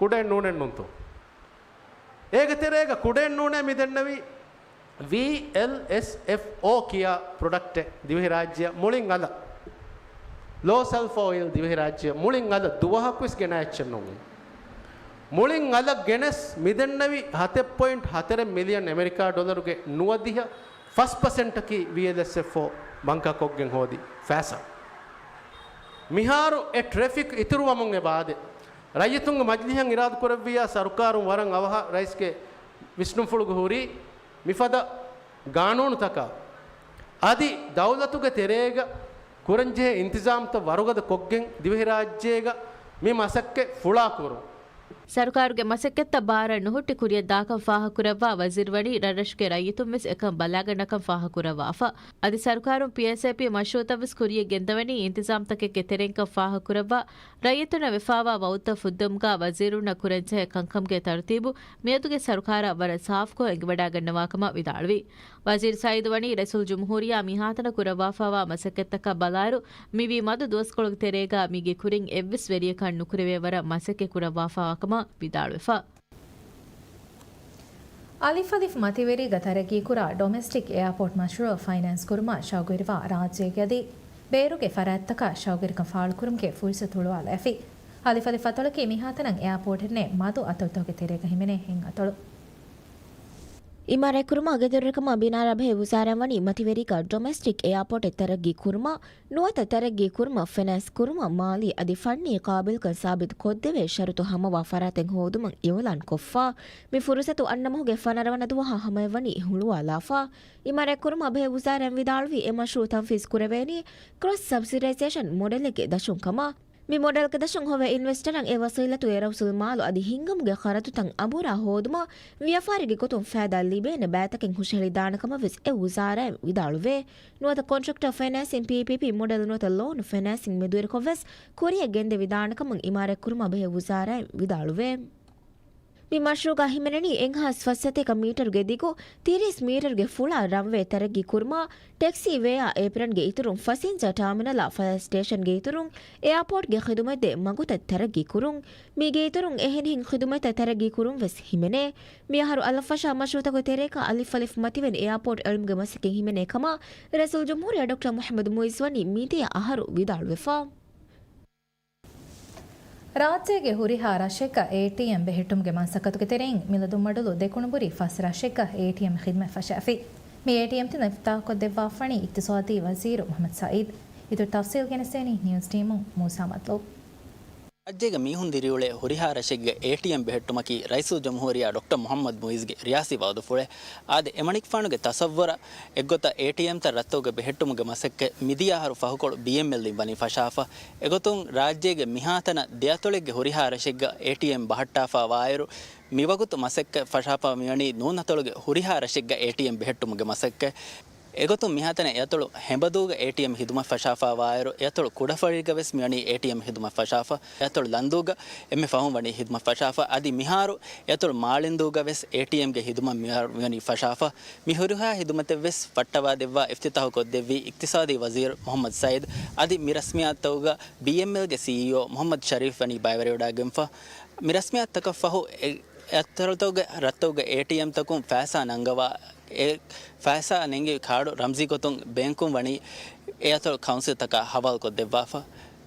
ކުޑައެއް ނޫނެއް ނޫންތޯ؟ އޭގެ ތެރޭގަ ކުޑައެއް ނޫނޭ މި ދެންނެވީ. ވީއެލްއެސްއެފްއޯ ކިޔާ ޕްރޮޑަކްޓެއް ދިވެހިރާއްޖެއަށް މުޅިން އަލަށް، ލޯ ސަލްފަ އޮއިލް ދިވެހިރާއްޖެއަށް މުޅިން އަލަށް ދުވަހަކުވެސް ގެނައެއްޗެއް ނޫން. މުޅިން އަލަށް ގެނެސް މިދެންނެވި ހަތެއް ޕޮއިންޓް ހަތަރެއް މިލިއަން އެމެރިކާ ޑޮލަރުގެ ނުވަދިހަ ފަސް ޕަސެންޓަކީ ވީއެލްއެސްއެފްއޯ ބަންކަކޮށްގެން ހޯދި ފައިސާ. މިހާރު އެ ޓްރެފިކް އިތުރުވަމުން އެ ބާދެ، ރައްޔިތުންގެ މަޖިލިހަށް އިރާދަކުރެއްވިއްޔާ ސަރުކާރުން ވަރަށް އަވަހަށް ރައީސްގެ ވިސްނުންފުޅުގަ ހުރީ މިފަދަ ގާނޫނުތަކާ އަދި ދައުލަތުގެ ތެރޭގަ ކުރަންޖެހޭ އިންތިޒާމްތައް ވަރުގަދަ ކޮށްގެން ދިވެހިރާއްޖޭގަ މި މަސައްކަތް ފުޅާކުރުން. ސަރުކާރުގެ މަސައްކަތްތައް ބާރަށް ނުހުއްޓި ކުރިއަށް ދާކަން ފާހަގަކުރައްވާ ވަޒީރު ވަނީ ރަށްރަށުގެ ރައްޔިތުން ވެސް އެކަން ބަލާގަންނަކަން ފާހަގަކުރައްވާފަ. އަދި ސަރުކާރުން ޕީއެސްއޭޕީ މަޝްރޫއުތައް ވެސް ކުރިޔަށް ގެންދަވަނީ އިންތިޒާމްތަކެއްގެ ތެރެއިންކަން ފާހަގަކުރައްވާ، ރައްޔިތުންނަށް ވެފާވާ ވައުދުތައް ފުއްދައުމުގަ ވަޒީރުންނަށް ކުރަންޖެހޭ ކަންކަމުގެ ތަރުތީބު މިއަދުގެ ސަރުކާރަށް ވަރަށް ސާފުކޮށް އެނގިވަޑާގަންނަވާކަމަށް ވިދާޅުވި. ވަޒީރު ސައީދު ވަނީ ރައީސުލްޖުމްހޫރިއްޔާ މިހާތަނަށް ކުރައްވާފާވާ މަސައްކަތްތަކަށް ބަލާއިރު، މިވީ މަދު ދުވަސްކޮޅުގެ ތެރޭގަ މީގެ ކުރިން އެއްވެސް ވެރިޔަކަށް ނުކުރެވޭވަރަށް މަސައްކަތް ކުރައްވާފާވާކަމަށް ވިދާޅުވެފަ. އަލިފް އަލިފް މަތިވެރީގަ ތަރައްގީކުރާ ޑޮމެސްޓިކް އެއާޕޯޓް މަޝްރޫއަށް ފައިނޭންސް ކުރުމަށް ޝައުގުވެރިވާ ރާއްޖޭގެ އަދި ބޭރުގެ ފަރާތްތަކަށް ޝައުގުވެރިކަން ފާޅުކުރުމުގެ ފުރުސަތު ހުޅުވާލައިފި. އަލިފް އަލިފް އަތޮޅަކީ މިހާތަނަށް އެއާޕޯޓެއް ނެތް މަދު އަތޮޅުތަކުގެ ތެރޭގަ ހިމެނޭ ހިން އަތޮޅު. އިމާރާތްކުރުމާ ގެދޮރުވެރިކަމާ ބިނާރާ ބެހޭ ވުޒާރާ ވަނީ މަތިވެރީގަ ޑޮމެސްޓިކް އެއާޕޯޓެއް ތަރައްގީ ކުރުމަށް ނުވަތަ ތަރައްގީ ކުރުމަށް ފައިނޭންސް ކުރުމަށް މާލީ އަދި ފަންނީ ޤާބިލްކަން ސާބިތު ކޮށްދެވޭ ޝަރުތު ހަމަވާ ފަރާތެއް ހޯދުމަށް އިއުލާން ކޮށްފަ. މި ފުރުސަތު އަންނަ މަހުގެ ފަނަރަ ވަނަ ދުވަހާ ހަމަޔަށް ވަނީ ހުޅުވާލާފަ. އިމާރާތްކުރުމާ ބެހޭ ވުޒާރާއިން ވިދާޅުވީ އެ މަޝްރޫއު ތަންފީޒް ކުރެވޭނީ ކްރޮސް ސަބްސިޑައިޒޭޝަން މޮޑެލެއްގެ ދަށުން ކަމަށް. މި މޮޑެލްގެ ދަށުން ހޮވޭ އިންވެސްޓަރަށް އެ ވަސީލަތު އެ ރައުސުލް މާލު އަދި ހިންގަމުގެ ޚަރަދުތައް އަނބުރާ ހޯދުމަށް ވިޔަފާރިގެ ގޮތުން ފައިދާ ލިބޭނެ ބައިތަކެއް ހުށަހެޅިދާނެ ކަމަށް ވެސް އެ ވުޒާރާއިން ވިދާޅުވޭ. ނުވަތަ ކޮންޓްރެކްޓަރ ފައިނޭންސިން ޕީޕީޕީ މޮޑެލް ނުވަތަ ލޯނު ފައިނޭންސިން މެދުވެރިކޮށް ވެސް ކުރިއަށް ގެންދެވިދާނެ ކަމަށް އިމާރާތްކުރުމާ ބެހޭ ވުޒާރާއިން ވިދާޅުވޭ. މި މަޝްރޫގަ ހިމެނެނީ އެއްހާސް ފަސްސަތޭކަ މީޓަރުގެ ދިގު، ތިރީސް މީޓަރުގެ ފުޅާ ރަންވޭ ތަރައްގީ ކުރުމާ، ޓެކްސީ ވޭއާ އޭޕްރަންގެ އިތުރުން ފަސިންޖާ ޓާމިނަލާ ފަޔަރ ސްޓޭޝަންގެ އިތުރުން އެއާޕޯޓްގެ ޚިދުމަތްދޭ މަގުތައް ތަރައްގީ ކުރުން. މީގެ އިތުރުން އެހެނިހެން ޚިދުމަތްތައް ތަރައްގީ ކުރުން ވެސް ހިމެނޭ. މިއަހަރު އަލަށް ފަށާ މަޝްރޫއުތަކުގެ ތެރޭގަ އަލިފް އަލިފް މަތިވެރި އެއާޕޯޓް އެޅުމުގެ މަސައްކަތް ހިމެނޭ ކަމަށް ރައީސުލްޖުމްހޫރިއްޔާ ޑޮކްޓަރ މުޙައްމަދު މުޢިއްޒު ވަނީ މިދިޔަ އަހަރު ވިދާޅުވެފަ. ރާއްޖޭގެ ހުރިހާ ރަށެއްގަ އޭޓީއެމް ބެހެއްޓުމުގެ މަސައްކަތުގެ ތެރެއިން މިލަދުންމަޑުލު ދެކުނުބުރި ފަސް ރަށެއްގަ އޭޓީއެމް ޚިދުމަތް ފަށައިފި. މި އޭޓީއެމް ތިން އިފްތިތާޙްކޮށްދެއްވާފަނީ އިޤްތިޞާދީ ވަޒީރު މުޙައްމަދު ސަޢީދު. އިތުރު ތަފްޞީލް ގެނެސްދޭނީ ނިއުޒް ޓީމުން މޫސާ މަތްލޫބް. ރާއްޖޭގަ މީހުން ދިރިއުޅޭ ހުރިހާ ރަށެއްގެ އޭޓީއެމް ބެހެއްޓުމަކީ ރައީސުލްޖުމްހޫރިއްޔާ ޑޮކްޓަރ މުޙައްމަދު މުޢިއްޒުގެ ރިޔާސީ ވަޢުދުފުޅެއް. އާދެ، އެމަނިކުފާނުގެ ތަޞައްވުރަށް އެއްގޮތަށް އޭޓީއެމްތައް ރަށްތަކުގަ ބެހެއްޓުމުގެ މަސައްކަތް މިދިޔަ އަހަރު ފަހުކޮޅު ބީއެމްއެލް އިން ވަނީ ފަށާފަ. އެގޮތުން ރާއްޖޭގެ މިހާތަނަށް ދެއަތޮޅެއްގެ ހުރިހާ ރަށެއްގަ އޭޓީއެމް ބަހައްޓާފަ ވާއިރު، މިވަގުތު މަސައްކަތް ފަށާފަ މިވަނީ ނޫން އަތޮޅުގެ ހުރިހާ ރަށެއްގަ އޭޓީއެމް ބެހެއްޓުމުގެ މަސައްކަތް. އެގޮތުން މިހާތަނަށް އެއަތޮޅު ހެނބަދޫގަ އޭޓީއެމް ޚިދުމަތް ފަށާފަ ވާއިރު، އެއަތޮޅު ކުޑަފަރީގަ ވެސް މިވަނީ އޭޓީއެމް ޚިދުމަތް ފަށާފަ. އެއަތޮޅު ލަންދޫގަ އެންމެ ފަހުން ވަނީ ޚިދުމަތް ފަށާފަ. އަދި މިހާރު އެއަތޮޅު މާޅެންދޫގަ ވެސް އޭޓީއެމްގެ ޚިދުމަތް މިހާރު މިވަނީ ފަށާފަ. މި ހުރިހާ ޚިދުމަތެއް ވެސް ފައްޓަވާ ދެއްވާ އިފްތިތާޙު ކޮށްދެއްވީ އިޤްތިޞާދީ ވަޒީރު މުޙައްމަދު ސަޢީދު. އަދި މި ރަސްމިއްޔާތުގަ ބީއެމްއެލްގެ ސީއީއޯ މުޙައްމަދު ޝަރީފް ވަނީ ބައިވެރިވެވަޑައިގެންފަ. މި ރަސްމިއްޔާތަކަށް ފަހު އެ އަތޮޅުތަކުގެ ރަށްތަކުގެ އޭޓީއެމްތަކުން ފައިސާ ނަންގަވާ، އެ ފައިސާ ނެންގި ކާޑު ރަމްޒީ ގޮތުން ބޭންކުން ވަނީ އެ އަތޮޅު ކައުންސިލްތަކާ ހަވާލުކޮށްދެއްވާފަ.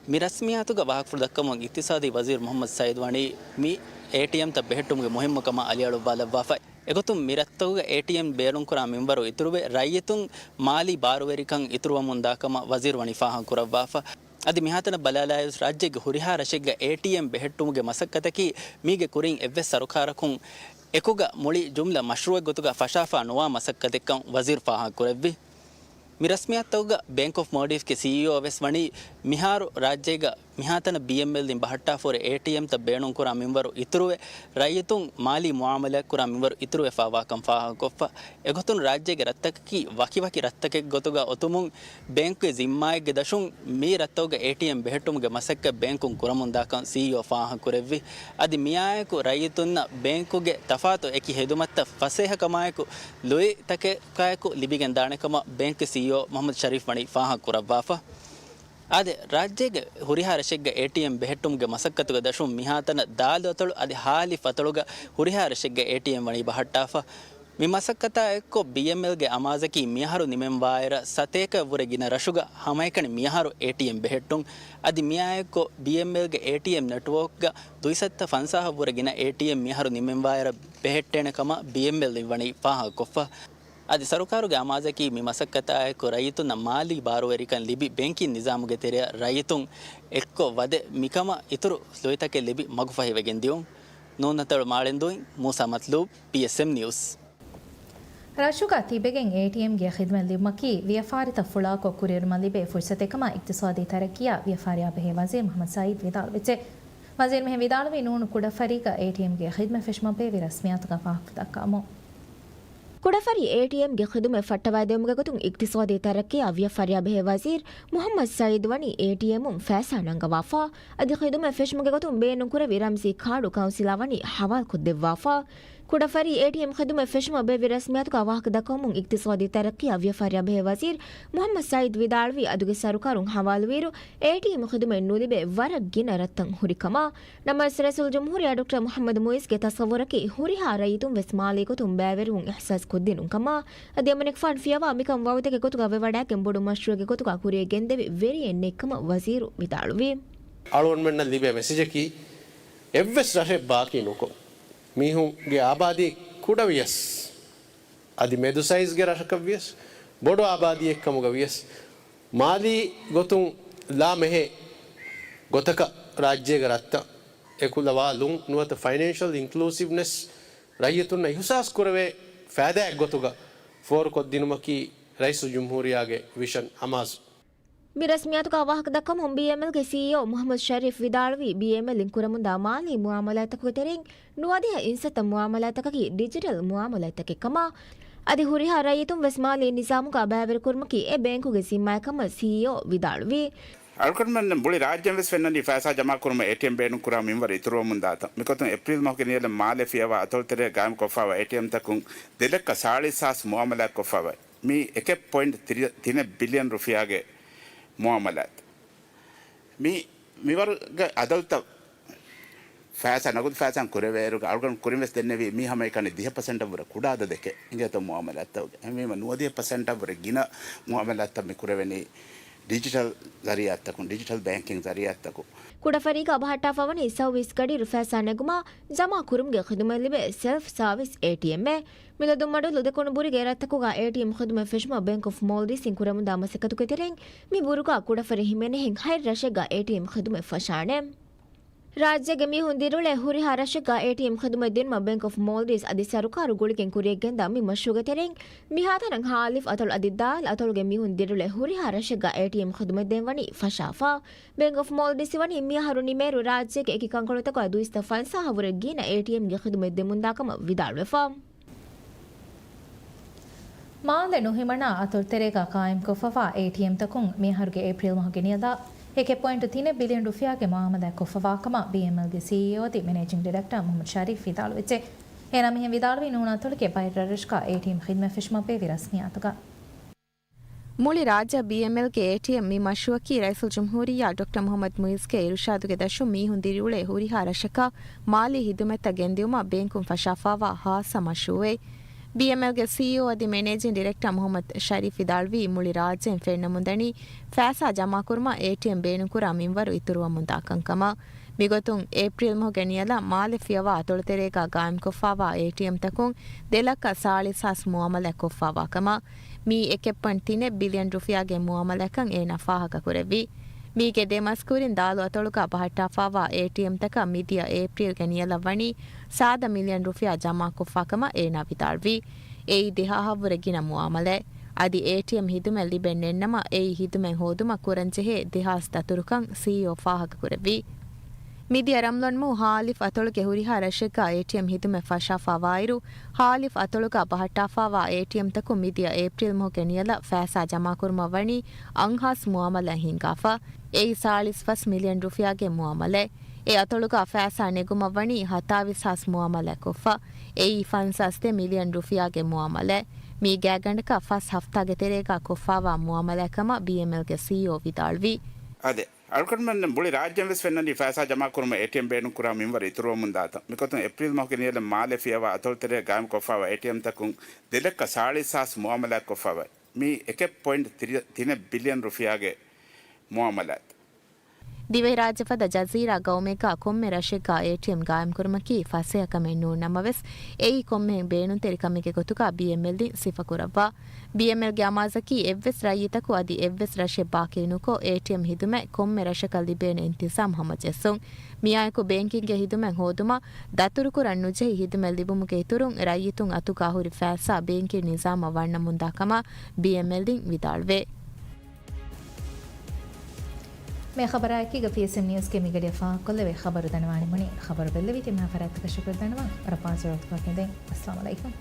މި ރަސްމިއްޔާތުގަ ވާހަކަފުޅު ދައްކަމުން އިޤްތިޞާދީ ވަޒީރު މުޙައްމަދު ސަޢީދު ވަނީ މި އޭޓީއެމްތައް ބެހެއްޓުމުގެ މުހިއްމުކަމަށް އަލިއަޅުއްވާލައްވާފަ. އެގޮތުން މި ރަށްތަކުގަ އޭޓީއެމް ބޭނުންކުރާ މިންވަރު އިތުރުވެ، ރައްޔިތުން މާލީ ބާރުވެރިކަން އިތުރުވަމުންދާ ކަމަށް ވަޒީރު ވަނީ ފާހަގަކުރައްވާފަ. އަދި މިހާތަނަށް ބަލާލާއިރު، ރާއްޖޭގެ ހުރިހާ ރަށެއްގަ އޭޓީއެމް ބެހެއްޓުމުގެ މަސައްކަތަކީ މީގެ ކުރިން އެއްވެސް ސަރުކާރަކުން އެކުގަ މުޅި ޖުމްލަ މަޝްރޫއެއް ގޮތުގަ ފަށާފާ ނުވާ މަސައްކަތެއްކަން ވަޒީރު ފާހަގަކުރެއްވި. މި ރަސްމިއްޔާތުގަ ބޭންކް އޮފް މޯލްޑިވްސްގެ ސީއީއޯ ވެސް ވަނީ މިހާރު ރާއްޖޭގަ މިހާތަނަށް ބީއެމްއެލް އިން ބަހައްޓާފަހުރި އޭޓީއެމްތައް ބޭނުންކުރާ މިންވަރު އިތުރުވެ، ރައްޔިތުން މާލީ މުއާމަލާތްކުރާ މިންވަރު އިތުރުވެފާވާކަން ފާހަގަކޮށްފަ. އެގޮތުން ރާއްޖޭގެ ރަށްތަކަކީ ވަކިވަކި ރަށްތަކެއްގެ ގޮތުގަ އޮތުމުން، ބޭންކުގެ ޒިންމާއެއްގެ ދަށުން މި ރަށްތަކުގަ އޭޓީއެމް ބެހެއްޓުމުގެ މަސައްކަތް ބޭންކުން ކުރަމުންދާކަން ސީއީއޯ ފާހަގަކުރެއްވި. އަދި މިއާއެކު ރައްޔިތުންނަށް ބޭންކުގެ ތަފާތު އެކި ހިދުމަތްތައް ފަސޭހަކަމާއެކު ލުއިތަކަކާއެކު ލިބިގެންދާނެކަމަށް ބޭންކު ސީއީއޯ މުޙައްމަދު ޝަރީފް ވަނީ ފާހަގަކުރައްވާފަ. އާދެ، ރާއްޖޭގެ ހުރިހާ ރަށެއްގަ އޭޓީއެމް ބެހެއްޓުމުގެ މަސައްކަތުގެ ދަށުން މިހާތަނަށް ދާލު އަތޮޅު އަދި ހާލިފް އަތޮޅުގަ ހުރިހާ ރަށެއްގަ އޭޓީއެމް ވަނީ ބަހައްޓާފަ. މި މަސައްކަތާ އެއްކޮށް، ބީއެމްއެލްގެ އަމާޒަކީ މިއަހަރު ނިމެންވާއިރަށް ސަތޭކައަށްވުރެ ގިނަ ރަށުގަ ހަމައެކަނި މިއަހަރު އޭޓީއެމް ބެހެއްޓުން. އަދި މިއާއެއްކޮށް، ބީއެމްއެލްގެ އޭޓީއެމް ނެޓްވޯކްގަ ދުއިސައްތަ ފަންސާހަށްވުރެ ގިނަ އޭޓީއެމް މިއަހަރު ނިމެންވާއިރަށް ބެހެއްޓޭނެ ކަމަށް ބީއެމްއެލް އިން ވަނީ ފާހަގަކޮށްފަ. އަދި ސަރުކާރުގެ އަމާޒަކީ މި މަސައްކަތާއެކު ރައްޔިތުންނަށް މާލީ ބާރުވެރިކަން ލިބި، ބޭންކިން ނިޒާމުގެ ތެރެއަށް ރައްޔިތުން އެއްކޮށް ވަދެ، މިކަމަށް އިތުރު ލުއިތަކެއް ލިބި މަގުފަހިވެގެން ދިޔުން. ނޫނަތޮޅު މާޅެންދޫއިން މޫސާ މަތްލޫބް، ޕީއެސްއެމް ނިއުސް. ރަށުގަ ތިބެގެން އޭޓީއެމްގެ ޚިދުމަތް ލިބުމަކީ ވިޔަފާރިތައް ފުޅާކޮށް ކުރިއެރުމަށް ލިބޭ ފުރުސަތެއް ކަމަށް އިޤްތިޞާދީ ތަރައްޤީއާ ވިޔަފާރިއާ ބެހޭ ވަޒީރު މުޙައްމަދު ސަޢީދު ވިދާޅުވެއްޖެ. ވަޒީރު މިހެން ވިދާޅުވީ ނޫނު ކުޑަފަރީގަ އޭޓީއެމްގެ ޚިދުމަތް ފެށުމަށް ބޭއްވި ރަސްމިއްޔާތުގަ ފާހަގަކޮށްދައްކަވަމުން. ކުޑަފަރީ އޭޓީއެމްގެ ޚިދުމަތް ފައްޓަވައިދެވުމުގެ ގޮތުން އިޤްތިޞާދީ ތަރައްޤީއާ ވިޔަފާރިއާ ބެހޭ ވަޒީރު މުޙައްމަދު ސަޢީދު ވަނީ އޭޓީއެމުން ފައިސާ ނަންގަވާފަ. އަދި ޚިދުމަތް ފެށުމުގެ ގޮތުން ބޭނުންކުރެވި ރަމްޒީ ކާޑު ކައުންސިލާ ވަނީ ހަވާލުކޮށްދެއްވާފަ. ކުޑަފަރީ އޭޓީއެމް ޚިދުމަތް ފެށުމަށް ބޭއްވި ރަސްމިއްޔާތުގަ ވާހަކަ ދައްކަވަމުން އިޤްތިޞާދީ ތަރައްޤީއާ ވިޔަފާރިއާ ބެހޭ ވަޒީރު މުޙައްމަދު ސަޢީދު ވިދާޅުވީ އަދުގެ ސަރުކާރުން ހަވާލުވިއިރު އޭޓީއެމް ޚިދުމަތް ނުލިބޭ ވަރަށް ގިނަ ރަށްތައް ހުރި ކަމަށް. ނަމަވެސް ރައީސުލްޖުމްހޫރިއްޔާ ޑޮކްޓަރ މުޙައްމަދު މުޢިއްޒުގެ ތަޞައްވުރަކީ ހުރިހާ ރައްޔިތުން ވެސް މާލީ ގޮތުން ބައިވެރިވުން އިޙްސާސް ކޮށްދިނުން ކަމަށް. އަދި އެމަނިކުފާނު ފިޔަވާ މިކަން ވައުދެއްގެ ގޮތުގަ ވެވަޑައިގެން ބޮޑު މަޝްރޫޢެއްގެ ގޮތުގަ ކުރިއަށް ގެންދެވި ވެރިއެއް ނެތް ކަމަށް ވަޒީރު ވިދާޅުވި. އަޅުގަނޑުމެންނަށް ލިބޭ މެސެޖަކީ އެއްވެސް ރަށެއް ބާކީ ނުކޮށް، މީހުންގެ އާބާދީ ކުޑަވިޔަސް، އަދި މެދު ސައިޒްގެ ރަށަކަށް ވިޔަސް، ބޮޑު އާބާދީއެއް ކަމުގަ ވިޔަސް، މާލީ ގޮތުން ލާމެހޭ ގޮތަކަށް ރާއްޖޭގެ ރަށްތައް އެކުލަވާލުން ނުވަތަ ފައިނޭންޝަލް އިންކްލޫސިވްނެސް ރައްޔިތުންނަށް އިހުސާސް ކުރެވޭ ފައިދާއެއް ގޮތުގަ ފޯރުކޮށްދިނުމަކީ ރައީސުލްޖުމްހޫރިއްޔާގެ ވިޝަން އަމާޒު. މި ރަސްމިއްޔާތުގަ ވާހަކަ ދައްކަމުން ބީއެމްއެލްގެ ސީއީއޯ މުޙައްމަދު ޝަރީފް ވިދާޅުވީ، ބީއެމްއެލް އިން ކުރަމުންދާ މާލީ މުޢާމަލާތްތަކުގެ ތެރެއިން ނުވަދިހަ އިންސައްތަ މުޢާމަލާތްތަކަކީ ޑިޖިޓަލް މުޢާމަލާތްތަކެއް ކަމަށް. އަދި ހުރިހާ ރައްޔިތުން ވެސް މާލީ ނިޒާމުގަ ބައިވެރިކުރުމަކީ އެ ބޭންކުގެ ޒިންމާއެއް ކަމަށް ސީއީއޯ ވިދާޅުވީ. އަޅުގަނޑުމެން މުޅި ރާއްޖެން ވެސް ފެންނަނީ ފައިސާ ޖަމާކުރުމަށް އޭޓީއެމް ބޭނުންކުރާ މިންވަރު އިތުރުވަމުންދާތަން. މިގޮތުން އޭޕްރީލް މަހުގެ ނިޔަލަށް މާލެ ފިޔަވާ އަތޮޅުތެރޭ ގާއިމްކޮށްފައިވާ އޭޓީއެމްތަކުން ދެލައްކަ ސާޅީސް ހާސް މުޢާމަލާތް ކޮށްފައިވައި. މީ އެކެއް ޕޮއިންޓް ތިރި، ތިނެއް ބިލިއަން ރުފިޔާގެ މުޢާމަލާތް. މި، މިވަރުގެ އަދަދުތައް ފައިސާ، ނަގުދު ފައިސާ ކުރެވޭއިރުގަ އަޅުގަނޑު ކުރިން ވެސް ދެންނެވީ މީ ހަމައެކަނި ދިހަ ޕަސެންޓަށް ވުރެ ކުޑަ އަދަދެކެއް އިނގޭތޯ މުޢާމަލާތްތަކުގެ. އެހެންވީމަ ނުވަދިހަ ޕަސެންޓަށް ވުރެ ގިނަ މުޢާމަލާތްތައް މި ކުރެވެނީ ޑިޖިޓަލް ޒަރީއާތްތަކުން، ޑިޖިޓަލް ބޭންކިން ޒަރީއާތްތަކުން. ކުޑަފަރީގަ ބަހައްޓާފަވަނީ ސައުވީސް ގަޑިއިރު ފައިސާ ނެގުމާ، ޖަމާ ކުރުމުގެ ޚިދުމަތް ލިބޭ ސެލްފް ސާވިސް އޭޓީއެމްއެއް. މިލަދުންމަޑުލު ދެކުނުބުރީގެ ރަށްތަކުގަ އޭޓީއެމް ޚިދުމަތް ފެށުމަށް ބޭންކް އޮފް މޯލްޑިވްސްއިން ކުރަމުންދާ މަސައްކަތުގެ ތެރެއިން މި ބުރުގާ ކުޑަފަރި ހިމެނޭހެން ހަތް ރަށެއްގަ އޭޓީއެމް ޚިދުމަތް ފަށާނެ. ރާއްޖޭގެ މީހުން ދިރިއުޅޭ ހުރިހާ ރަށެއްގަ އޭޓީއެމް ޚިދުމަތް ދިނުމަށް ބޭންކް އޮފް މޯލްޑިވްސް އަދި ސަރުކާރު ގުޅިގެން ކުރިއަށްގެންދާ މި މަޝްރޫޢުގެ ތެރެއިން މިހާތަނަށް ހާލިފް އަތޮޅު އަދި ދާލް އަތޮޅުގެ މީހުން ދިރިއުޅޭ ހުރިހާ ރަށެއްގަ އޭޓީއެމް ޚިދުމަތް ދޭން ވަނީ ފަށާފަ. ބޭންކް އޮފް މޯލްޑިވްސް ވަނީ މިއަހަރު ނިމޭއިރު ރާއްޖޭގެ އެކި ކަންކޮޅުތަކުގަ ދުއިސައްތަ ފަންސާހަށް ވުރެ ގިނަ އޭޓީއެމްގެ ޚިދުމަތް ދެމުންދާ ކަމަށް ވިދާޅުވެފަ. މާލެ ނުހިމަނާ އަތޮޅުތެރޭގަ ޤާއިމްކޮށްފަވާ އޭޓީއެމްތަކުން މިއަހަރުގެ އޭޕްރީލް މަހުގެ ނިޔަލަށް އެކެއް ޕޮއިންޓު ތިނެއް ބިލިއަން ރުފިޔާގެ މުޢާމަލާތް ކޮށްފަވާ ކަމަށް ބީއެމްއެލްގެ ސީއީއޯ އަދި މެނޭޖިން ޑިރެކްޓަރ މުޙައްމަދު ޝަރީފް ވިދާޅުވެއްޖެ. އޭނާ މިހެން ވިދާޅުވީ ނޫނު އަތޮޅުގެ ބައެއް ރަށްރަށުގަ އޭޓީއެމް ޚިދުމަތް ފެށުމަށް ބޭއްވި ރަސްމިއްޔާތުގަ. މުޅި ރާއްޖެ ބީއެމްއެލްގެ އޭޓީއެމް މި މަޝްރޫޢަކީ ރައީސުލްޖުމްހޫރިއްޔާ ޑޮކްޓަރ މުޙައްމަދު މުޢިއްޒުގެ އިރުޝާދުގެ ދަށުން މީހުން ދިރިއުޅޭ ހުރިހާ ރަށަކަށް މާލީ ހިދުމަތްތައް ގެންދިއުމަށް ބޭންކުން ފަށާފައިވާ ހާއްސަ މަޝްރޫޢެއް. ބީއެމްއެލްގެ ސީއީއޯ އަދި މެނޭޖިން ޑިރެކްޓަރ މުޙައްމަދު ޝަރީފް ވިދާޅުވީ، މުޅި ރާއްޖެއިން ފެންނަމުންދަނީ ފައިސާ ޖަމާކުރުމަށް އޭޓީއެމް ބޭނުންކުރާ މިންވަރު އިތުރުވަމުންދާ ކަންކަމަށް. މިގޮތުން އޭޕްރީލް މަހުގެ ނިޔަލަށް މާލެ ފިޔަވާ އަތޮޅުތެރޭގަ ގާއިމްކޮށްފައިވާ އޭޓީއެމްތަކުން ދެލައްކަ ސާޅީސް ހާސް މުޢާމަލާތް ކޮށްފައިވާ ކަމަށް. މީ އެކެއް ޕޮއިންޓް ތިނެއް ބިލިއަން ރުފިޔާގެ މުޢާމަލާތްކަން އޭނާ ފާހަގަކުރެއްވި. މީގެ ދެ މަސް ކުރިން ދާލު އަތޮޅުގަ ބަހައްޓާފައިވާ އޭޓީއެމްތަކަށް މިދިޔަ އޭޕްރީލްގެ ނިޔަލަށް ވަނީ ސާދަ މިލިއަން ރުފިޔާ ޖަމާކޮށްފަ ކަމަށް އޭނާ ވިދާޅުވި. އެއީ ދެހާހަށްވުރެ ގިނަ މުޢާމަލާތް. އަދި އޭޓީއެމް ހިދުމަތް ލިބެން ނެތްނަމަ، އެއީ ހިދުމަތް ހޯދުމަށް ކުރަންޖެހޭ ދެހާސް ދަތުރުކަން ސީއީއޯ ފާހަގަކުރެއްވި. މިދިޔަ ރަމްޟާން މަހު ހާލިފް އަތޮޅުގެ ހުރިހާ ރަށެއްގަ އޭޓީއެމް ހިދުމަތް ފަށާފައިވާއިރު، ހާލިފް އަތޮޅުގަ ބަހައްޓާފައިވާ އޭޓީއެމްތަކުން މިދިޔަ އޭޕްރީލް މަހުގެ ނިޔަލަށް ފައިސާ ޖަމާކުރުމަށް ވަނީ އަށް ހާސް މުޢާމަލާތް ހިންގާފަ. އެއީ ސާޅީސް ފަސް މިލިއަން ރުފިޔާގެ މުޢާމަލާތް. އެ އަތޮޅުގަ ފައިސާ ނެގުމަށް ވަނީ ހަތާވީސް ހާސް މުޢާމަލާތް ކޮށްފަ. އެއީ ފަންސާސް ދެ މިލިއަން ރުފިޔާގެ މުޢާމަލާތް. މީ ގާތްގަނޑަކަށް ފަސް ހަފްތާގެ ތެރޭގަ ކޮށްފައިވާ މުޢާމަލާތް ކަމަށް ބީއެމްއެލްގެ ސީއީއޯ ވިދާޅުވި. އާދެ، އަޅުގަނޑުމެން މުޅި ރާއްޖެން ވެސް ފެންނަނީ ފައިސާ ޖަމާކުރުމަށް އޭޓީއެމް ބޭނުންކުރާ މިންވަރު އިތުރުވަމުންދާތަން. މިގޮތުން އޭޕްރީލް މަހުގެ ނިޔަލަށް މާލެ ފިޔަވާ އަތޮޅުތެރޭ ގާއިމްކޮށްފައިވާ އޭޓީއެމްތަކުން ދެލައްކަ ސާޅީސް ހާސް މުއާމަލާތްކޮށްފައިވައި މީ އެކެއް ޕޮއިންޓް ތިނެއް ބިލިއަން ރުފިޔާގެ މުއާމަލާތް. ދިވެހިރާއްޖެފަދަ ޖަޒީރާ ގައުމެއްގަ ކޮންމެ ރަށެއްގަ އޭޓީއެމް ގާއިމްކުރުމަކީ ފަސޭހަކަމެއް ނޫން ނަމަވެސް، އެއީ ކޮންމެހެން ބޭނުންތެރި ކަމެއްގެ ގޮތުގަ ބީއެމްއެލް ދިން ސިފަކުރައްވާ. ބީއެމްއެލްގެ އަމާޒަކީ އެއްވެސް ރައްޔިތަކު އަދި އެއްވެސް ރަށެއް ބާކީ ނުކޮށް، އޭޓީއެމް ހިދުމަތް ކޮންމެ ރަށަކަށް ލިބޭނެ އިންތިޒާމް ހަމަޖެއްސުން. މިއާއެކު ބޭންކިންގގެ ހިދުމަތް ހޯދުމަށް ދަތުރުކުރަން ނުޖެހި ހިދުމަތް ލިބުމުގެ އިތުރުން، ރައްޔިތުން އަތުގަ ހުރި ފައިސާ ބޭންކިން ނިޒާމަށް ވަންނަމުންދާ ކަމަށް ބީއެމްއެލް ދިން ވިދާޅުވޭ. މި ޚަބަރާއެކީގަ ޕީއެސްއެމް ނިއުސްގެ މިގަޑިއަށް ފާހަގަކޮށްލެވޭ ޚަބަރު ދަންނަވާނެ ބުނީ. ޚަބަރު ބެއްލެވީތީ މާ ފަރާތްތަކަށް ޝުކުރު ދަންނަވަން. ވަރަށް ބާޒުވެރި ވަގުތުކޮޅަކަށް އެދެން. އައްސަލާމު ޢަލައިކުމް.